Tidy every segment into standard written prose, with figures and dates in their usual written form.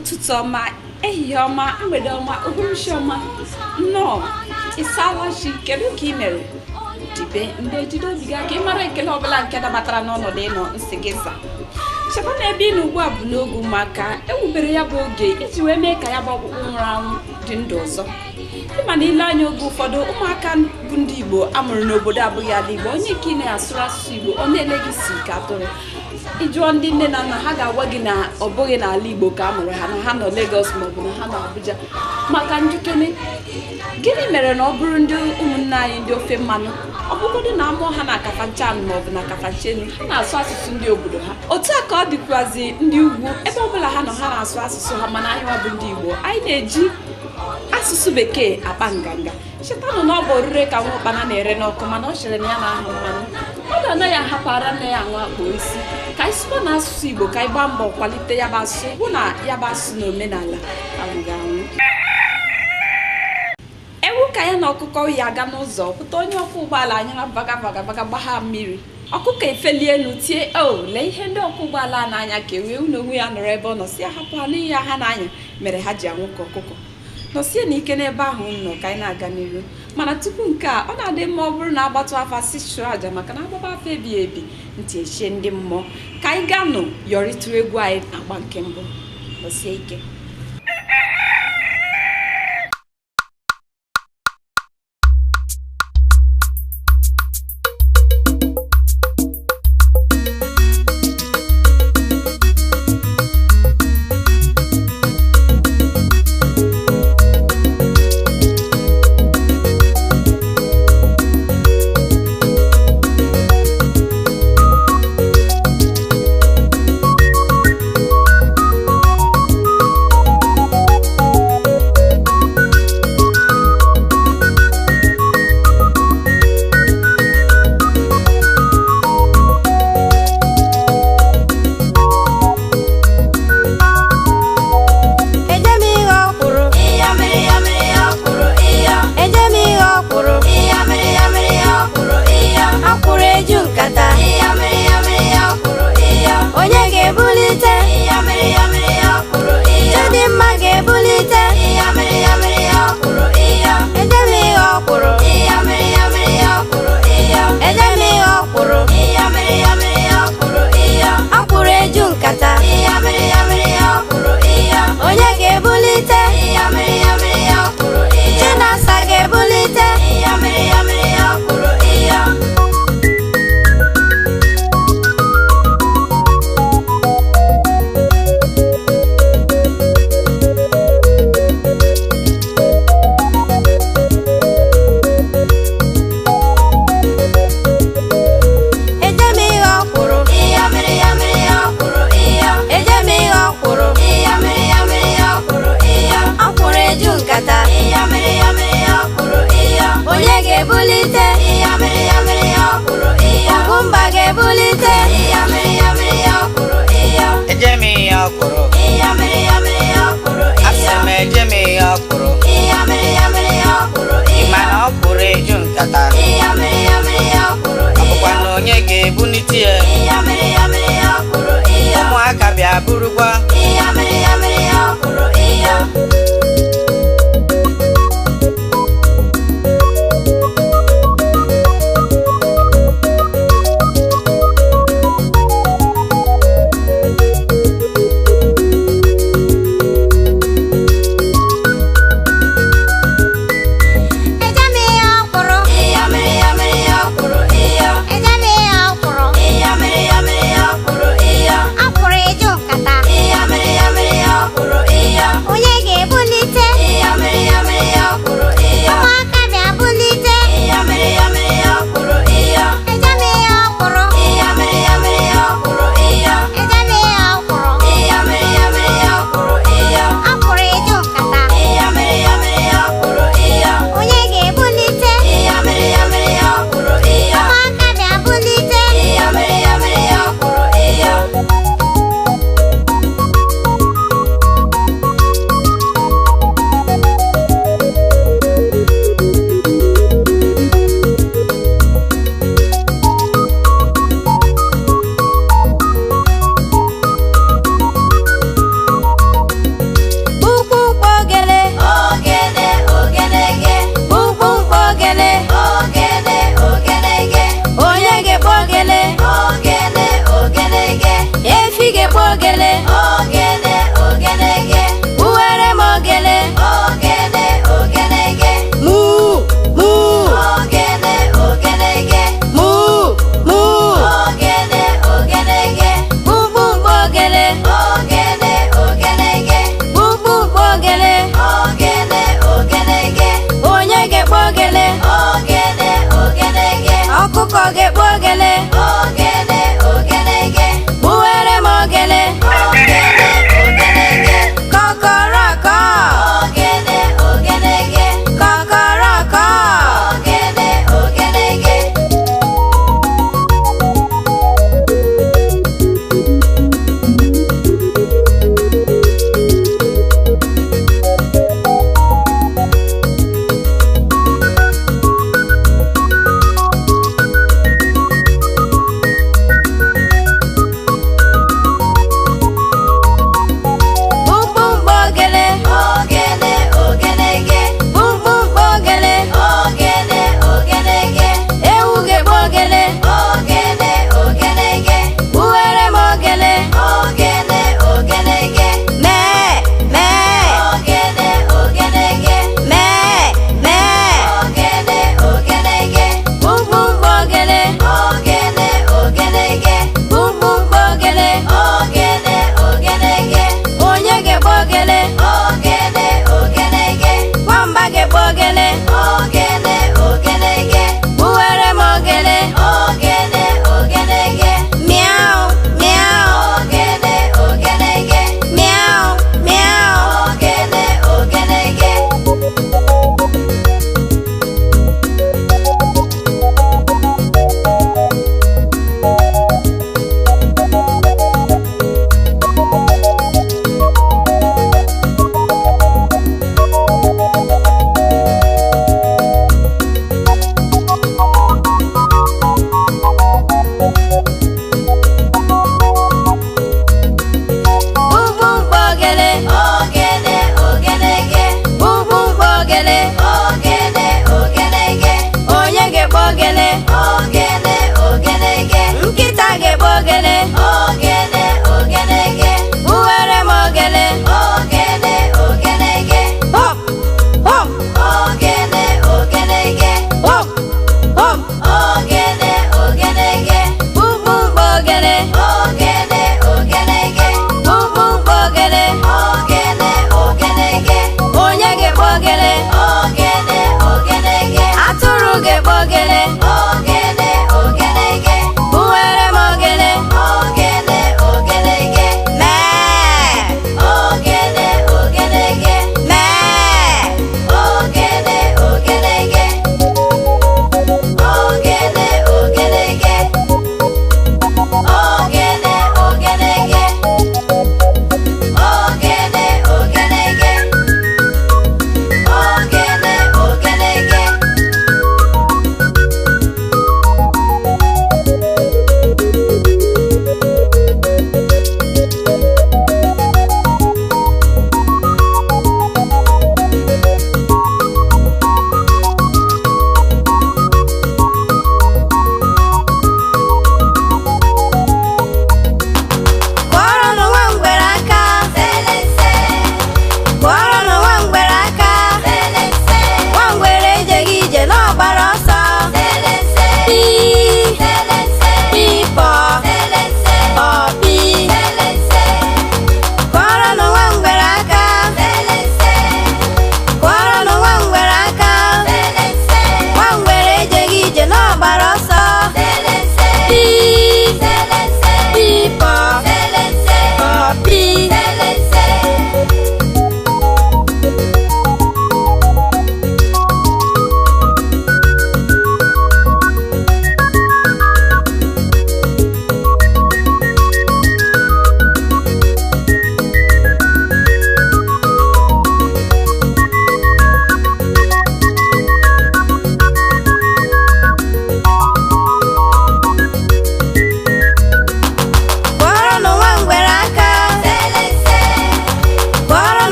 Ụtụtụ ọma, ehihie ọma, mgbede ọma, uhuruchi ọma. Nnọọ, ị saala chi? Kedu ka ị mere? Dibe ndị ejide obi gị aka ịmara ekele ọbụla nke dabatara n'ọnọdụ ịnọ nsị gị za. Cheta na ebe ị nọ ugbu a bụ n'oge ụmụaka. Ewubere ya bụ oge iji wee mee ka ya bụ ọkpụkpụ nwụrụ anwụ dị ndụ ọzọ. Ịma na ile anya, oge ụfọdụ ụmụaka bụ ndị Igbo amụrụ n'obodo abụghị ala Igbo, onye nke ị na-asụrụ asụsụ Igbo, ọ na-ele gị si ka atụrụ. Ịjụọ ndị nne na nna ha, ga-agwa gị na ọ bụghị n'ala Igbo ka a mụrụ ha, na ha nọ Lagos maọbụ na ha nọ Abuja. Maka njukene, gịnị mere na ọ bụrụ ndị ụmụnne anyị ndị ofe mmanụ, ọ bụgodị na amụọ ha na Kafanchan maọbụ na Kafanchenu, ha na-asụ asụsụ ndị obodo ha? Otu a ka ọ dịkwazị ndị ugwu, ebe ọbụla ha nọ, ha na-asụ asụsụ ha. Mana anyị nwa bụ ndị Igbo, anyị na-eji asụsụ bekee akpa nganga. Chetanụ na ọ bụ orire ka nwa ụkpana na-ere n'ọkụ, mana ọ chere na ya na-ahụ mmanụ. Mmadụ anaghị ahapụ ara nne ya aṅụ akpa isi. Ka anyị sụkwa na asụsụ Igbo, ka anyị gbaa mbọ kwalite ya bụ asụsụ, hụ na ya bụ asụsụ na omenala anwụghị anwụ. Ewu ka ya na ọkụkọ yi aga n'ụzọ pụta, onye ọkwọ ụgbọala anyara vaga vaga vaga gbagha mmiri. Ọkụkọ efeli elu tie, "O lee ihe ndị ọkwọ ụgbọala a na-anya!" Ka ewu ewu na onwe ya nọrọ ebe ọ nọ si ahapụ ha n'ihe ha na-anya mere ha ji anwụ ka ọkụkọ. Nọsie n'ike n'ebe ahụ m nọ, ka anyị na-aga n'iru. Mana tupu nke a, ọ na-adị mma ọ bụrụ na agbatụ afa si chụọ àjà, maka na agbaba afa ebighị ebi, ntị echie ndị mmụọ. Ka anyị gaa nụ yọrịtụ egwu anyị agba nke mbụ. Nọsie ike. Eje m ihe ọkwụrụ, eje m ihe ọkwụrụ, akwụrụ eju nkata. Onye ga-ebulite? Chidimma ga-ebulite. Eje m ihe ọkwụrụ, eje m ihe ọkwụrụ, akwụrụ eju nkata. Onye ga-ebulite? Chinasa ga-ebulite. Eje m ihe ọkwụrụ, eje m ihe ọkwụrụ, akwụrụ eju nkata. Onye ga-ebulite? Ugwumba ga-ebulite. Eje m ihe ọkwụrụ, asị m eje m ihe ọkwụrụ. Ị ma na ọkwụrụ eju nkata? Ọ bụkwa na onye ga-ebunite ya? Ụmụaka bịa burukwa. Ogene ogenege. Gbuwere m ogene. Ogene ogenege. Muu muu. Ogene ogenege. Muu muu. Ogene ogenege. Gbumgbumgbu ogene. Ogene ogenege. Gbumgbumgbu ogene. Ogene ogenege. Onye ga-ekpo ogene? Ogene ogenege. Ọkụkọ ga-ekpo ogene. Ogene ogenege. Gbuwere m ogene. Ogene.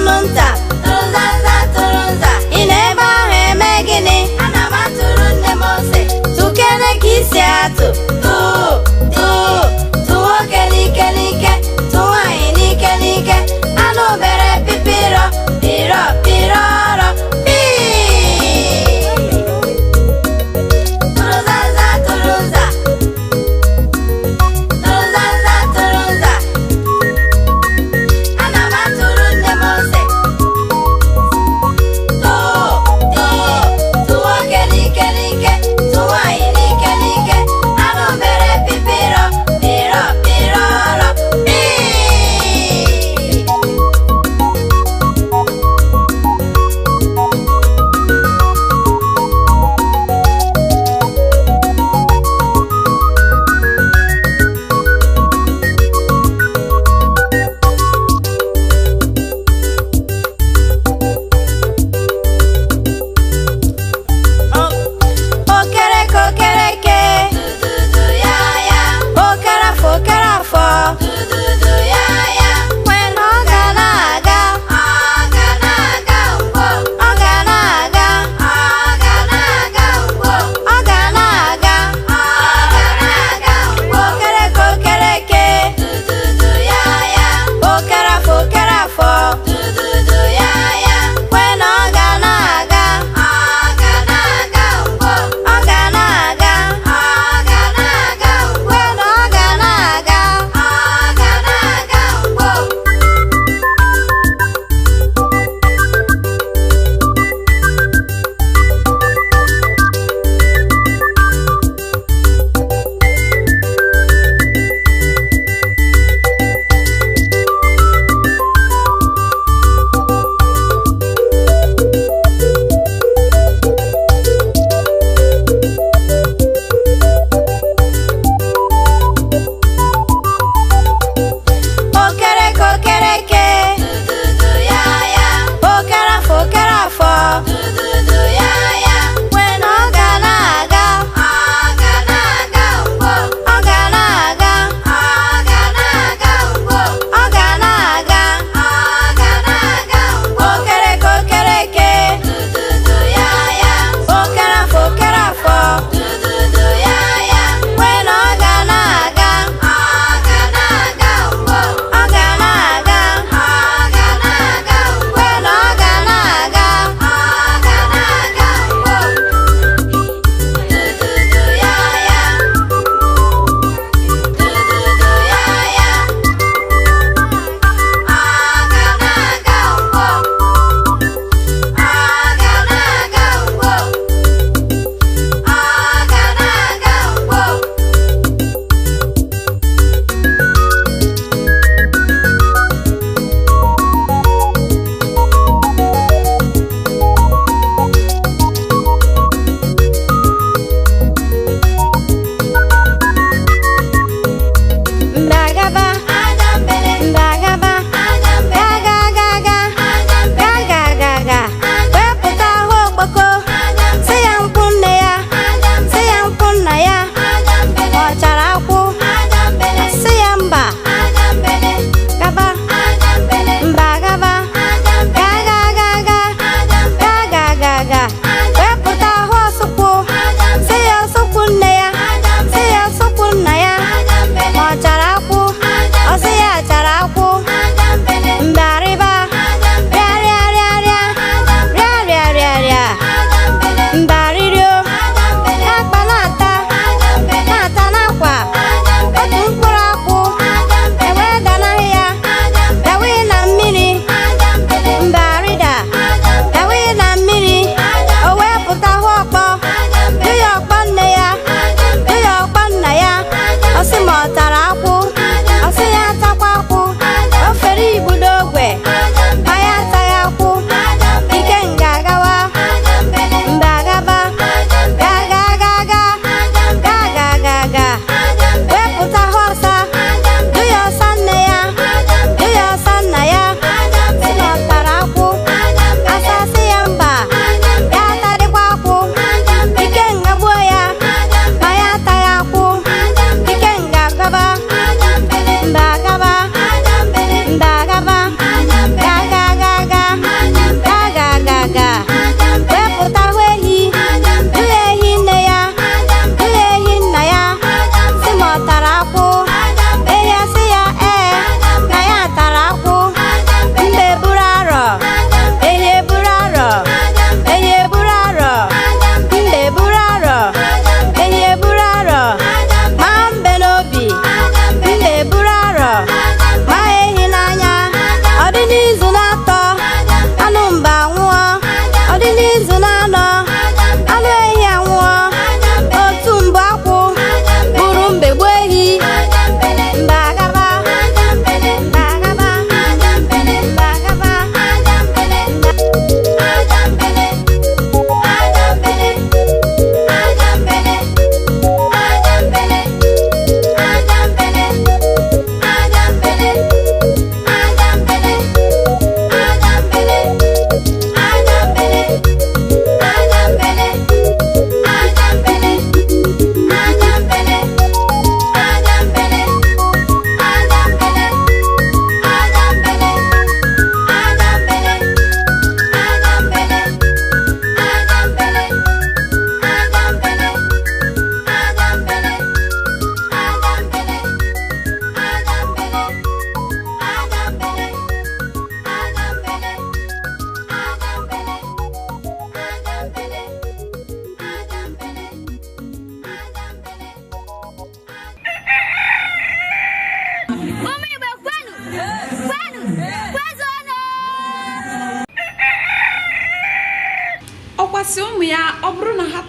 Nnụnụ nta tụrụ nza tụrụ nza. Ị nọ ebe ahụ eme gịnị? Ana m atụrụ nne m ose. Tụkene ka isi atụ. Tụ tụ tụ nwoke n'ike n'ike, tụ nwaanyị n'ike n'ike. Anụ bere pipirọ pịrọ pịrọrọ pii. Tụrụ nza tụrụ nza. Tụrụ nza tụrụ nza. Ana m atụrụ nne m ose.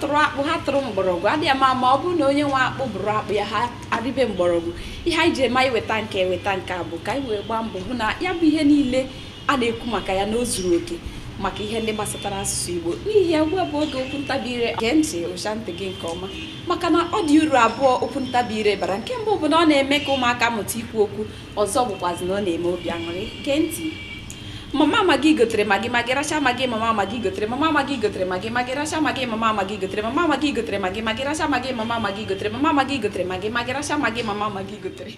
Tụrụ akpụ, ha tụrụ mgbọrọgwụ. Adịghị ama ama, ọ bụrụ na onye nwe akpụ bụrụ akpụ ya, ha arịbe mgbọrọgwụ. Ihe anyị ji eme anyị weta nke weta nke a bụ ka anyị wee gbaa mbọ hụ na ya bụ ihe niile a na-ekwu maka ya na o zuru oke maka ihe ndị gbasatara asụsụ Igbo. N'ihi ya, ugbu a bụ oge okwu ntabi ire. Gee ntị, ụcha ntị gị nke ọma, maka na ọ dị uru abụọ okwu ntabi ire bara. Nke mbụ bụ na ọ na-eme ka ụmụaka mụta ikwu okwu. Ọzọ bụkwazi na ọ na-eme obi aṅụrị. Gee ntị. Mama Maggi gotere Maggi, Maggi racha Maggi. Mama Maggi gotere, mama Maggi gotere Maggi, Maggi racha Maggi. Mama Maggi gotere, mama Maggi gotere Maggi, Maggi racha Maggi. Mama Maggi gotere, mama Maggi gotere Maggi, Maggi racha Maggi. Mama Maggi gotere.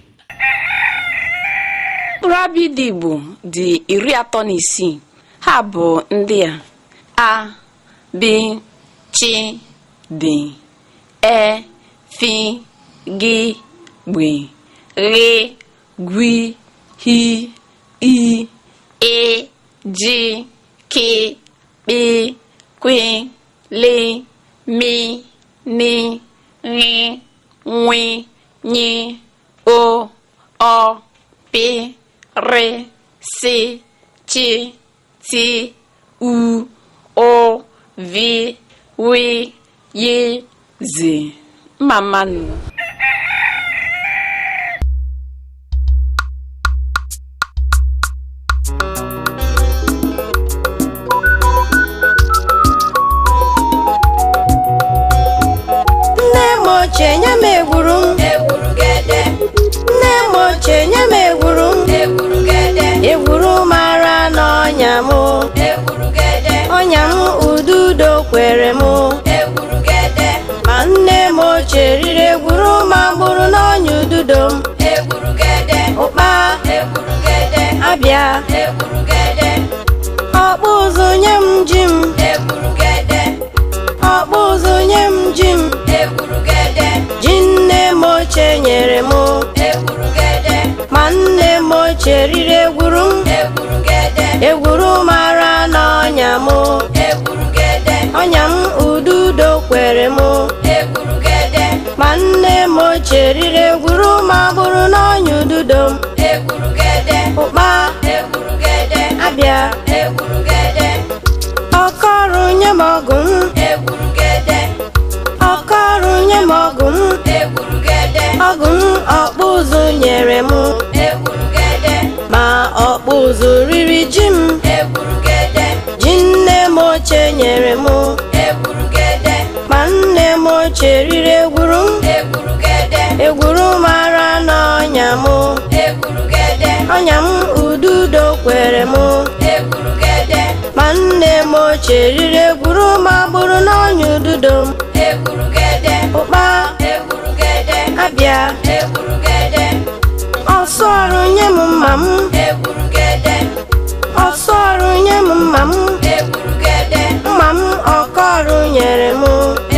Mkpụrụ abịdị Igbo dị 36. Ha bụ ndị a: a, b, ch, d, e, f, g, gb, gh, gw, h, i, ị, j, k, kp, kw, l, m, n, ṅ, nw, ny, o, ọ, p, r, s, ch, t, u, ụ, v, w, y, z. Mma mma nụ. Nne m ochie, nye m egwuru m. Egwurugede. Nne m ochie, nye m egwuru m. Egwurugede. Egwuru mara n'ọnya m. Egwurugede. Ọnya m, ududo kwere m. Egwurugede. Ma nne m ochie riri egwuru ma gburu n'ọnya ududo m. Egwurugede. Ụkpa. Egwurugede. Abịa. Egwurugede. Ọkpụ ụzụ, nye m ji m. Egwurugede. Ọkpụ ụzụ, nye m ji m. Egwurugede. Ji nne m ochie nyere m. Egwurugede. Ma nne m ochie riri egwuru m. Egwurugede. Egwuru mara n'ọnya m. Egwurugede. Ọnya m, ududo kwere m. Egwurugede. Ma nne m ochie riri egwuru ma gburu n'ọnya ududo m. Egwurugede. Ụkpa. Egwurugede. Abịa. Egwurugede. Ọkọrụ, nye m ọgụ m. Egwurugede. Ọkọrụ, nye m ọgụ m. Egwurugede. Ọgụ m, ọkpụ ụzụ nyere m. Egwurugede. Ma ọkpụ ụzụ riri ji m. Egwurugede. Ji nne m ochie nyere m. Egwurugede. Ma nne m ochie riri egwuru m. Egwurugede. Egwuru mara n'ọnya m. Egwurugede. Ọnya m, ududo kwere m. Egwurugede. Ma nne m ochie riri egwuru ma gburu n'ọnya ududo m. Egwurugede. Ụkpa. Egwurugede. Abịa. Egwurugede. Ọsọ ọrụ, nye m mma m. Egwurugede. Ọsọ ọrụ, nye m mma m. Egwurugede. Mma m, ọkọrụ nyere m.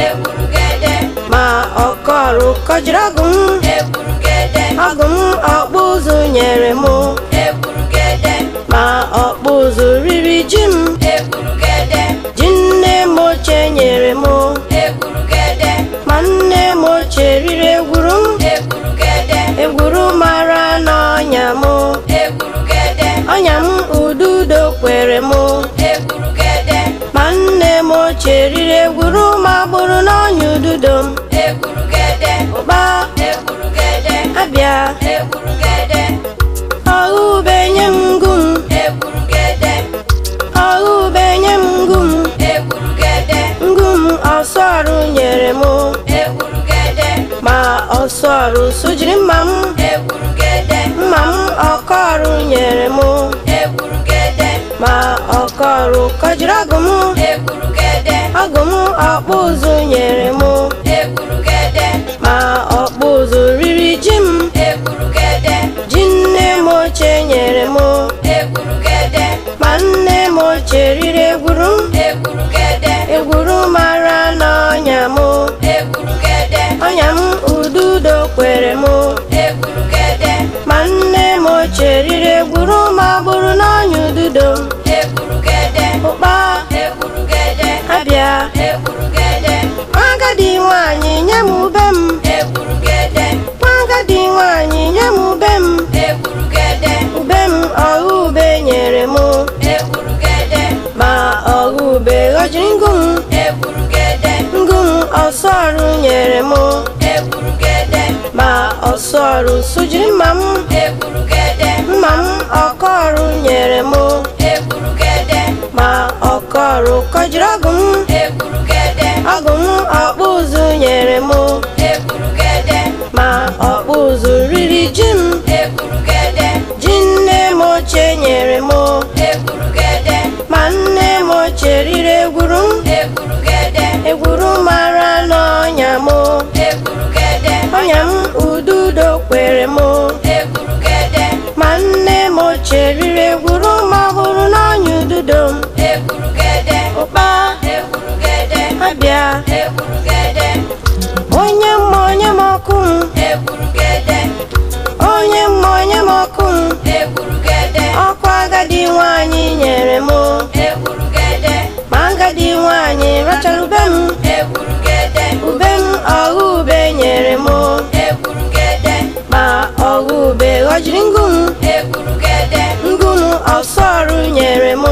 Egwurugede. Ma ọkọrụ kọjiri ọgụ m. Egwurugede. Ọgụ m, ọkpụ ụzụ nyere m. Egwurugede. Ma ọkpụ ụzụ riri ji m. Egwurugede. Ji nne m ochie nyere m. Egwurugede. Ma nne m ochie riri egwuru m. Egwurugede. Egwuru mara n'ọnya m. Egwurugede. Ọnya m, ududo kwere m. Egwurugede. Ma nne m ochie riri egwuru ma gburu n'ọnya ududo m. Egwurugede. Ụkpa. Egwurugede. Abịa. Egwurugede. Ọha ube, nye m ngụ m. Egwurugede. Ọha ube, nye m ngụ m. Egwurugede. Ngụ m, ọsọrụ nyere m. Egwurugede. Ma ọsọrụ sụjiri mma m. Egwurugede. Mma m, ọkọrụ nyere m. Egwurugede. Ma ọkọrụ kọjiri ọgụ m. Egwurugede. Ọgụ m, ọkpụ ụzụ nyere m. Egwurugede. Ma ọkpụ ụzụ riri ji m. Egwurugede. Ji nne m ochie nyere m. Egwurugede. Ma nne m ochie riri egwuru m. Egwurugede. Egwuru mara n'ọnya m. Egwurugede. Ọnya m, ududo kwere m. Egwurugede. Ma nne m ochie riri egwuru ma gburu n'ọnya ududo m. Egwurugede. Ụkpa. Egwurugede. Abịa. Egwurugede. Agadi nwanyị, nye m ube m. Egwurugede. Agadi nwanyị, nye m ube m. Egwurugede. Ube m, ọha ube nyere m. Egwurugede. Ma ọha ube ghọjiri ngụ m. Egwurugede. Ngụ m, Ma ọsọrụ sụjiri mma m. Egwurugede. Mma m ọkọrụ nyere m. Egwurugede. Ma ọkọrụ kọjiri ọgụ m. Egwurugede. Ọgụ m ọkpụ ụzụ nyere m. Egwurugede. Ma ọkpụ ụzụ riri ji m. Egwurugede. Ji nne m ochie nyere m. Egwurugede. Ma nne m ochie riri egwuru m. Egwurugede. Egwuru mara n'ọnya m. Egwurugede. Ọnya m ududo kwere m. Egwurugede. Ma nne m ochie riri egwuru ma hụrụ n'ọnya ududo m. Egwurugede. Ụkpa. Egwurugede. Abịa. Egwurugede. Onye mma onye m ọkụ m. Egwurugede. Onye mma onye m ọkụ m. Egwurugede. Ọkụ agadi nwanyị nyere m. Egwurugede. Ma agadi nwanyị rachara ube m. Egwurugede. Ube m ọghọ ube nyere m. Egwurugede. Ma ọghọ ube ghọjiri ngụ m. Egwurugede. Ngụ m ọsọrụ nyere m.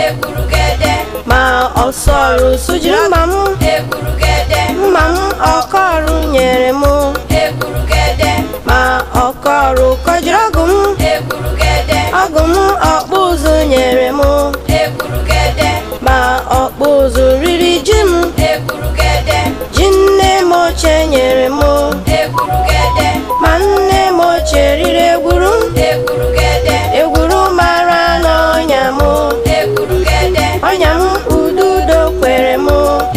Egwurugede. Ma ọsọrụ sụjiri mma m. Egwurugede. Mma m ọkọrụ nyere m. Egwurugede. Ma ọkọrụ kọjiri ọgụ m. Egwurugede. Ọgụ m ọkpụ ụzụ nyere m. Egwurugede. Ma ọkpụ ụzụ riri ji m. Egwurugede. Ji nne m ochie nyere m. Egwurugede. Ma nne m ochie riri egwuru m. Egwurugede. Egwuru mara n'ọnya m. Egwurugede. Ọnya m ududo kwere m.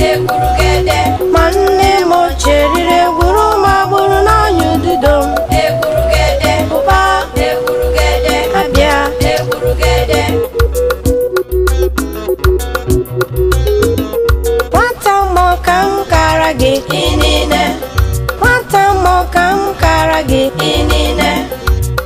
Egwurugede. Ma nne m ochie riri egwuru ma gburu n'ọnya ududo m. Egwurugede. Ụkpa. Egwurugede. Abịa. Egwurugede. Nwata mmụọ ka m kara gị. Inine. Nwata mmụọ ka m kara gị. Inine.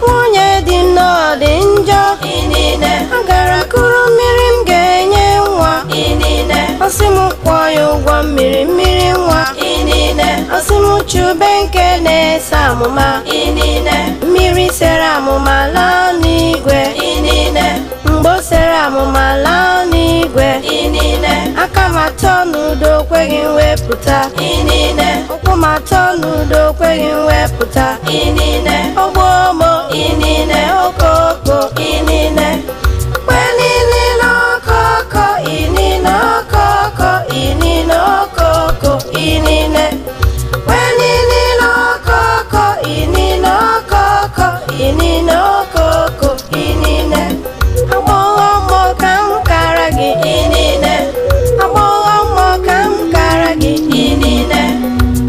Nwunye dị m n'ọdị njọ. Inine. Agara kuru mmiri m ga-enye nwa. Inine. Ọsị m kwụọ ya ụgwọ mmiri mmiri nwa. Inine. Ọsị m chube nke na-ese amụma. Inine. Mmiri sere amụma laa n'igwe. Inine. Mgbe o sere amụma laa n'igwe. Inine. Aka m atọ n'udo kweghị mwepụta. Inine. Ụkwụ m atọ n'udo kweghị mwepụta. Inine. Ogbomo. Inine. Okoko. Inine. Kwenini n'okoko inine okoko inine okoko inine. Kwenini n'okoko inine okoko inine okoko inine. Agbọghọ mmụọ ka m kara gị. Inine. Agbọghọ mmụọ ka m kara gị. Inine.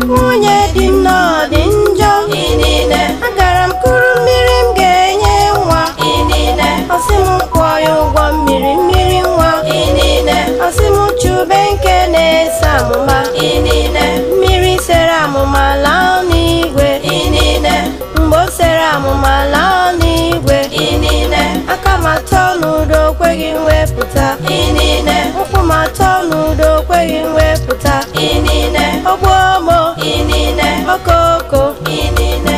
Nwunye di m n'ọdị njọ. Inine. Agara m kuru mmiri m ga-enye nwa. Inine. Ọsị m kwụọ ya ụgwọ mmiri mmiri nwa. Inine. Ọsị m chube nke na-ese amụma. Inine. Mmiri sere amụma laa n'igwe. Inine. Mgbe o sere amụma laa n'igwe. Inine. Aka m atọ n'udo kweghị mwepụta. Inine. Ụkwụ m atọ n'udo kweghị mwepụta. Inine. Ogbomo. Inine. Okoko. Inine.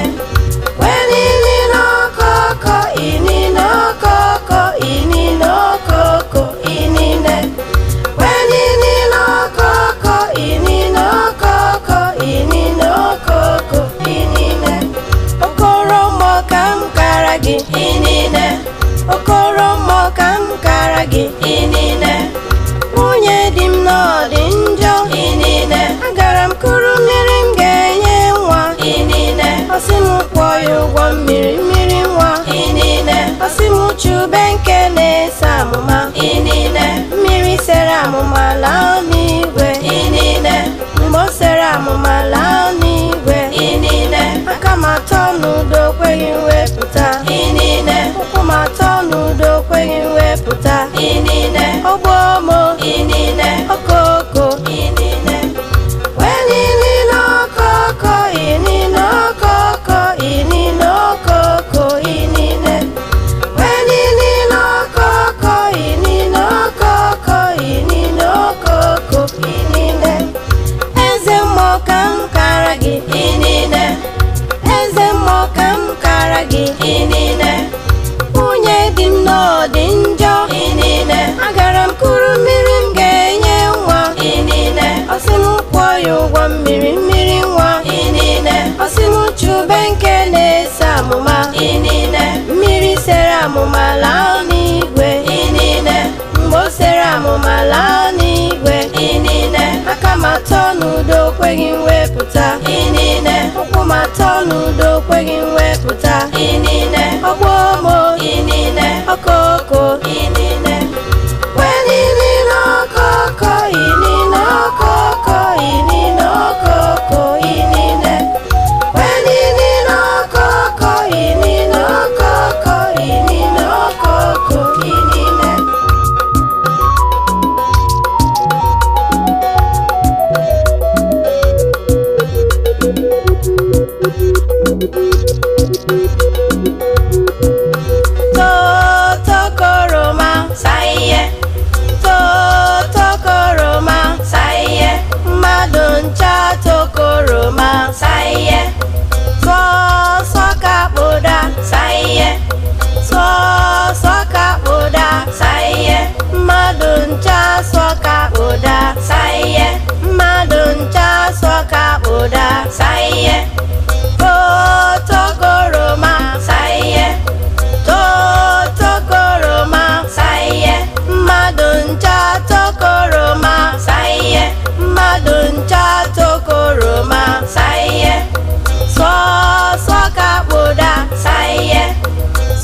Kwenini n'okoko inine okoko inine okoko inine. Kwenini n'okoko inine okoko inine okoko inine. Okoro mmụọ ka m kara gị. Inine. Okoro mmụọ ka m kara gị. Inine. Nwunye di m n'ọdị njọ. Inine. Agara m kuru mmiri m ga-enye nwa. Inine. Ọsị m kwụọ ya ụgwọ mmiri mmiri nwa. Inine. Ọsị m chube nke na-ese amụma. Inine. Mmiri sere amụma laa n'igwe. Inine. Mgbe o sere amụma laa n'igwe. Inine. Aka m atọ n'udo kweghị mwepụta. Inine. Ụkwụ m atọ n'udo kweghị mwepụta. Inine. Ogbomo. Inine. Okoko. Inine. Kwenini n'okoko inine okoko inine okoko inine. Kwenini n'okoko inine okoko inine okoko inine. Eze mmụọ ka m kara gị. Inine. Eze mmụọ ka m kara gị. Inine. Nwunye di m n'ọdị njọ. Inine. Agara m kuru mmiri m ga-enye nwa. Inine. Ọsị m kwụọ ya ụgwọ mmiri mmiri nwa. Inine. Ọsị m chube Igurube nke na-ese amụma. Inine. Mmiri sere amụma laa n'igwe. Inine. Mgbe o sere amụma laa n'igwe. Inine. Aka m atọ n'udo kweghị mwepụta. Inine. Ụkwụ m atọ n'udo kweghị mwepụta. Inine. Ọgbọmo. Inine. Okoko. Inine. Wenini okoko inine okoko inine okoko inine. Wenini okoko inine okoko inine okoko inine. Totokoroma. Saiye. Totokoroma. Saiye. Mmadụ ncha tokoroma. Saiye. Sọsọ ka kpụda. Saiye. Sọsọ ka kpụda. Saiye. Mmadụ ncha sọ ka kpụda. Saiye. Mmadụ ncha sọ ka kpụda. Saiye. Totokoroma. Saiye. Totokoroma. Saiye. Mmadụ ncha tokoroma. Saiye. Mmadụ ncha tokoroma. Saiye. Sọsọ ka kpụda. Saiye.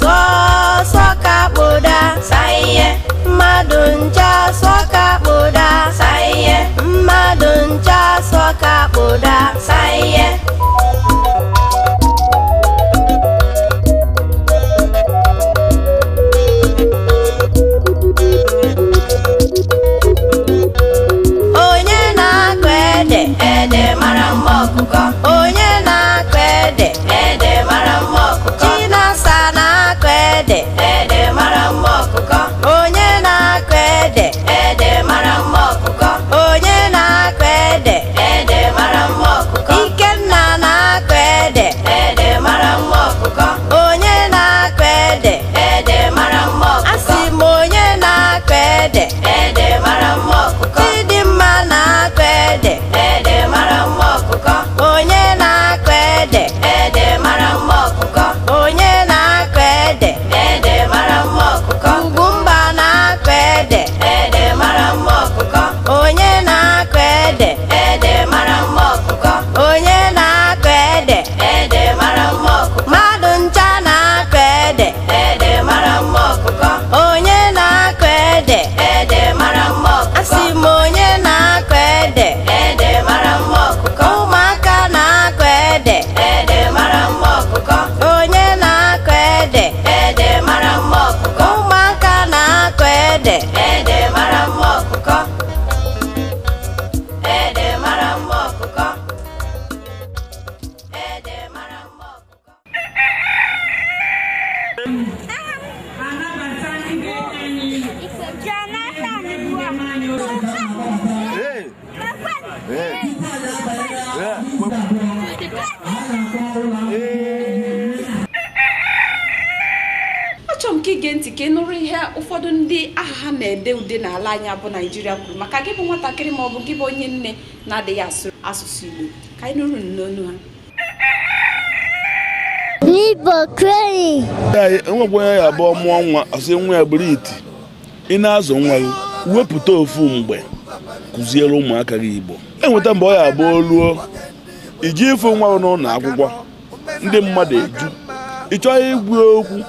Sọsọ ka kpụda. Saiye. Mmadụ ncha sọ ka kpụda. Saiye. Mmadụ ncha sọ ka kpụda. Saiye. Onye na-akọ ede? Ede mara mma ọkụkọ. Onye na-akọ ede? Ede mara mma ọkụkọ. Chinasa na-akọ ede. Ede mara mma ọkụkọ. Onye na-akọ ede? Ede mara mma ọkụkọ. Onye na-akọ ede? Ede mara mma ọkụkọ. Ikenna na-akọ ede. Ede mara mma ọkụkọ. Onye na-akọ ede? Ede mara mma ọkụkọ. Asị m onye na-akọ ede? Ede mara mma ọkụkọ. Chidimma na-akọ ede. Ede mara mma ọkụkọ. Onye na-akọ ede? Ede mara mma ọkụkọ. Onye na-akọ ede? Ede mara mma ọkụkọ. Ugwumba na-akọ ede. Ede mara mma ọkụkọ. Onye na-akọ ede? Ede mara mma ọkụkọ. Onye na-akọ ede? Ede mara mma ọkụkọ. Mmadụ ncha na-akọ ede. Ede mara mma ọkụkọ. Onye na-akọ ede? Ede mara mma ọkụkọ. Asị m onye na-akọ ede? Ede mara mma ọkụkọ. Ụmụaka na-akọ ede. Ede mara mma ọkụkọ. Onye na-akọ ede? Ede mara mma ọkụkọ. Ụmụaka na-akọ ede. Ede mara mma ọkụkọ. Ede mara mma ọkụkọ. Ede mara mma ọkụkọ. Achọrọ m ka ige ntị ka ị nụrụ ihe ụfọdụ ndị aha ha na-ede ude n'ala anyị bụ Naijiria kwuru maka gị bụ nwatakịrị ma ọ bụ gị bụ onye nne na-adịghị asụ asụsụ Igbo. Ka anyị nụrụ n'onu ha. N'Igbo kwenu. Enwekwa onye ya abụọ mụọ nwa, asị nwa ya bụrụ iti. Ị na-azụ nwa gị, wepụta ofu mgbe kụziere ụmụaka gị Igbo. Enweta mgbe ọ ya abụọ ruo iji ịfụ nwa gị n'ụlọ akwụkwọ, ndị mmadụ eju ị chọghị igwu okwu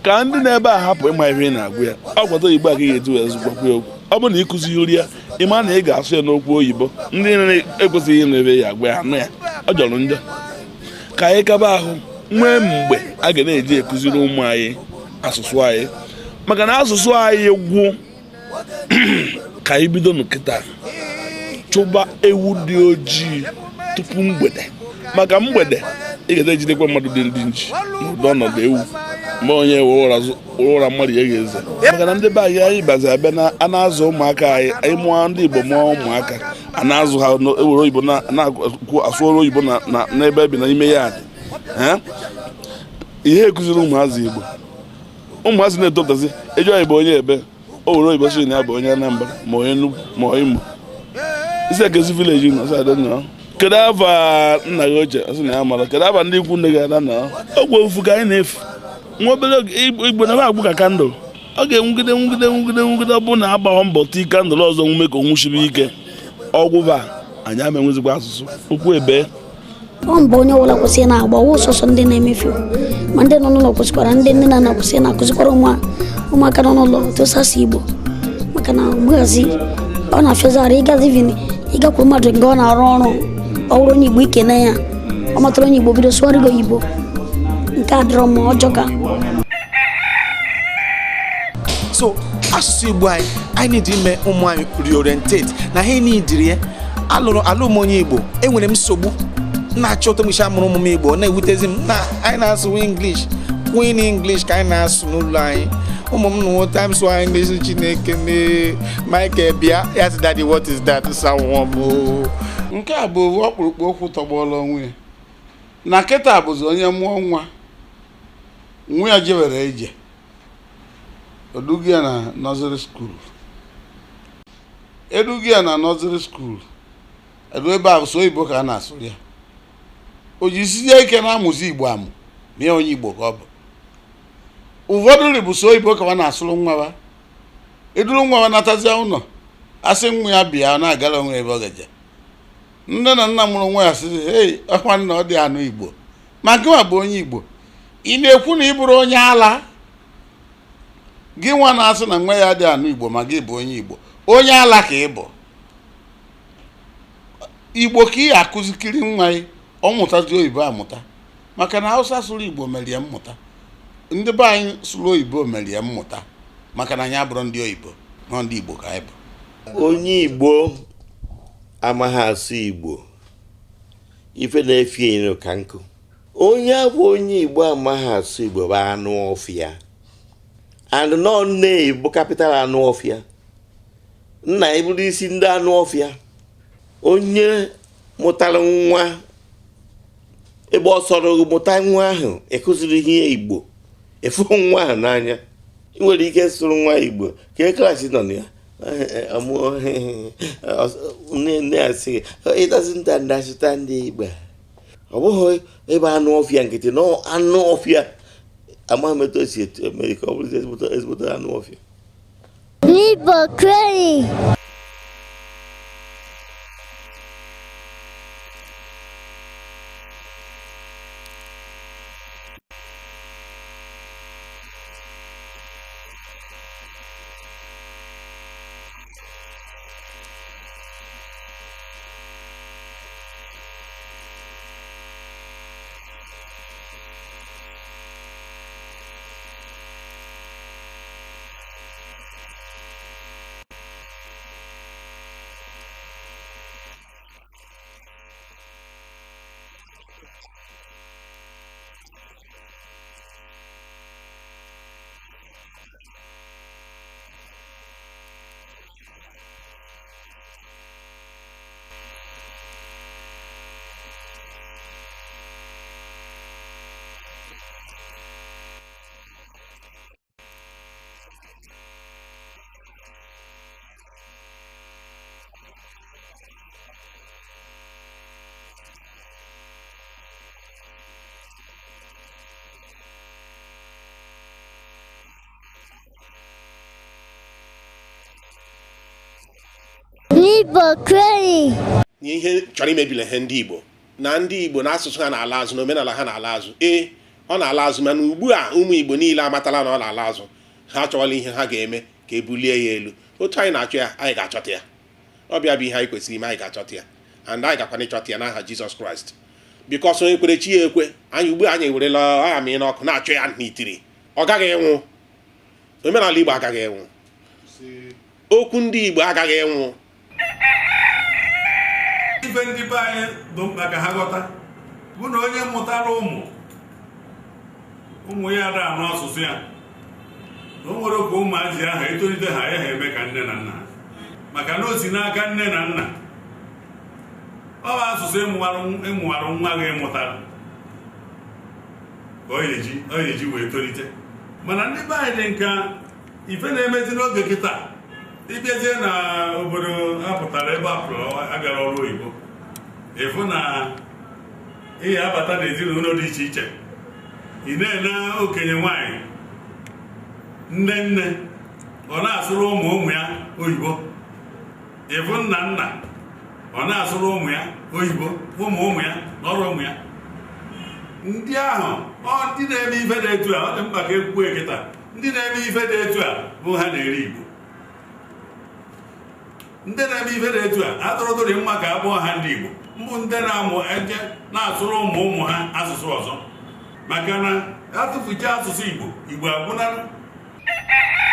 ka ndị na-ebe a hapụ ịma ihe ị na-agwa ya. Ọ gwata Igbo a ka ị ga-eji wee gwakwa ya okwu. Ọ bụrụ na ị kụzighiri ya, ị ma na ị ga-asụ ya n'okwu oyibo, ndị na-ekwesịghị ịnụ ebe ya agwa ya anụ ya. Ọ jọrọ njọ. Ka anyị kaba ahụ nwee mgbe a ga na-eji ekụziri ụmụ anyị asụsụ anyị, maka na asụsụ anyị gwụ. Ka anyị bido nkịta chụba ewu dị ojii tupu mgbede, maka mgbede ị ga ejidekwa mmadụ dị ndị nji n'ụdị ọnọdụ ewu ma onye wee ụra mmadụ ya ga-eze. Maka na ndị be anyị anyị bazi abịa na a na-azụ ụmụaka anyị, anyị mụọ ndị Igbo mụọ ụmụaka a na-azụ ha ewere oyibo na-akwụ asụọrụ oyibo n'ebe ebi n'ime ya dị. Ihe ekụziri ụmụazị Igbo, ụmụazị na-etopụtasị eji oyibo onye ebe o were oyibo sị na ya bụ onye Anambra ma onye Enugu ma Imo isi ekezi vileji nọ sị adị nọ. Kedu afa nna gị ochie? Ọ sị na ya mara. Kedu afa ndị ikwu nne gị ada na ogwe ofu ka anyị na-efu nwa obere oge Igbo na agbụ ka kandụl ọ ga-enwugide nwugide nwugide nwugide ọ bụrụ na agbaghọ mbọ tii kandụl ọzọ nwume ka o nwuchibe ike ọgwụba anyị ama enwezikwa asụsụ okwu ebe Ọ mbụ onye ọbụla kwesịrị na-agba ọwụ sọsọ ndị na-emefu ma ndị nọ n'ụlọ kwesịkwara ndị nne na nna kwesịrị na-akụzikwara ụmụaka nọ n'ụlọ otu esi asụ Igbo maka na mgbazi ọ na-afịazara ịgazi vin ịgakwu mmadụ nga ọ na-arụ ọrụ ọ bụrụ onye Igbo ikene ya ọ matara onye Igbo bido sụgharị gị oyibo nke a dịrọ mma ọjọọ ka. So asụsụ Igbo anyị need ime ụmụ anyị reorientate na ha nidiri ya. Alụrụ alụm onye Igbo, enwere m nsogbu na-achọ ụtọ mgbe amụrụ ụmụ m Igbo na-ewutezi m na anyị na-asụ English, Queen English ka anyị na-asụ n'ụlọ anyị. Ụmụ m nụwo time sụọ English Chineke mee Michael bịa ya sị daddy what is that sanwó m. Nke a bụ ọkpụrụkpụ okwu tọgbọrọ onwe ya na kịta bụzi onye mụọ nwa nwa ya jewere ije eduga ya na nursery school eduga ya na nursery school edu ebe a sụọ oyibo ka a na-asụ ya o jisizie ike na-amụzi Igbo amụ ma ya onye Igbo ka ọ bụ ụfọdụ nri bụ sụọ oyibo ka ọ na-asụrụ nwa ha eduru nwa ha natazie ụlọ asị nwa ya bịa ọ na-agara onwe ebe ọ gaje nne na nna mụrụ nwa ya sị hei ọkwa nna ọ dị anụ Igbo ma gịnwa bụ onye Igbo ị na-ekwu na ị bụrụ onye ala gị nwa na-asị na nwa ya dị anụ Igbo ma gị bụ onye Igbo onye ala ka ị bụ Igbo ka ị akụzikiri nwa gị ọ mụtazi oyibo amụta maka na Hausa sụrụ Igbo merie mmụta ndị be anyị sụrụ oyibo merie mmụta maka na anyị abụrụ ndị oyibo nọ ndị Igbo ka anyị bụ. Onye Igbo amaghị asụ Igbo ife na-efi enyo ka nkụ. Onye abụ onye Igbo amaghị asụ Igbo bụ anụ ọfịa anụ nọ nne bụ kapital anụ ọfịa nna eburu isi ndị anụ ọfịa. Onye mụtara nwa ebe ọ sọrọ mụta nwa ahụ ekụziri ihe Igbo efu nwa ahụ n'anya ị nwere ike sụrụ nwa Igbo ka klaasị nọ na ya nne ya sị gị doesn't understand Igbo. Ọ bụghị ebe anụ ọfịa nkịtị na anụ ọfịa amaghị m etu o si eme ka ọ bụrụ ezigbote anụ ọfịa. Igbo kwenu. Igbo kwenu. Ihe chọrọ imebile ihe ndị Igbo na ndị Igbo na asụsụ ha na-ala azụ na omenala ha na-ala azụ ee ọ na-ala azụ mana ugbu a ụmụ Igbo niile amatala na ọ na-ala azụ ha achọwala ihe ha ga-eme ka ebulie ya elu otu anyị na-achọ ya anyị ga-achọta ya ọ bịa bụ ihe anyị kwesịrị ime anyị ga-achọta ya and anyị gakwana ịchọta ya n'aha Jizọs Kraịst bikọs onye kwere chi ya ekwe anyị ugbu a anyị ewerela amị n'ọkụ na-achọ ya n'itiri ọ gaghị enwụ omenala Igbo agaghị enwụ okwu ndị Igbo agaghị enwụ. Ife ndị be anyị dị mkpa ka ha ghọta bụ na onye mụtara ụmụ ụmụ ya ada anụ asụsụ ya na o nwere ka ụmụazị ahụ etolite ha ya ha eme ka nne na nna ha maka na o si n'aka nne na nna ọ bụ asụsụ ịmụwarụ nwa gị mụtara ka ọ ga-eji wee tolite. Mana ndị be anyị dị nka ife na-emezi n'oge kịta ịbịazie na obodo a pụtara ebe a pụrụ agara ọrụ oyibo Ịfụ na ị abata n'ezinụlọ dị iche iche, ị na-ene okenye nwaanyị, nne nne, ọ na-asụrụ ụmụ ụmụ ya oyibo. Ịfụ nna nna, ọ na-asụrụ ụmụ ya oyibo, ụmụ ụmụ ya na ọrụ ụmụ ya. Ndị ahụ, ọ ndị na-eme ife dị etu a, ọ dị mkpa ka ekwuo kịta. Ndị na-eme ife dị etu a bụ ha na-eri Igbo. Ndị na-eme ife dị etu a atụrụdụrị mma ka a kpọọ ha ndị Igbo, mbụ ndị na-amụ eje na-asụrụ ụmụ ụmụ ha asụsụ ọzọ, maka na atụfucha asụsụ Igbo, Igbo agwụna.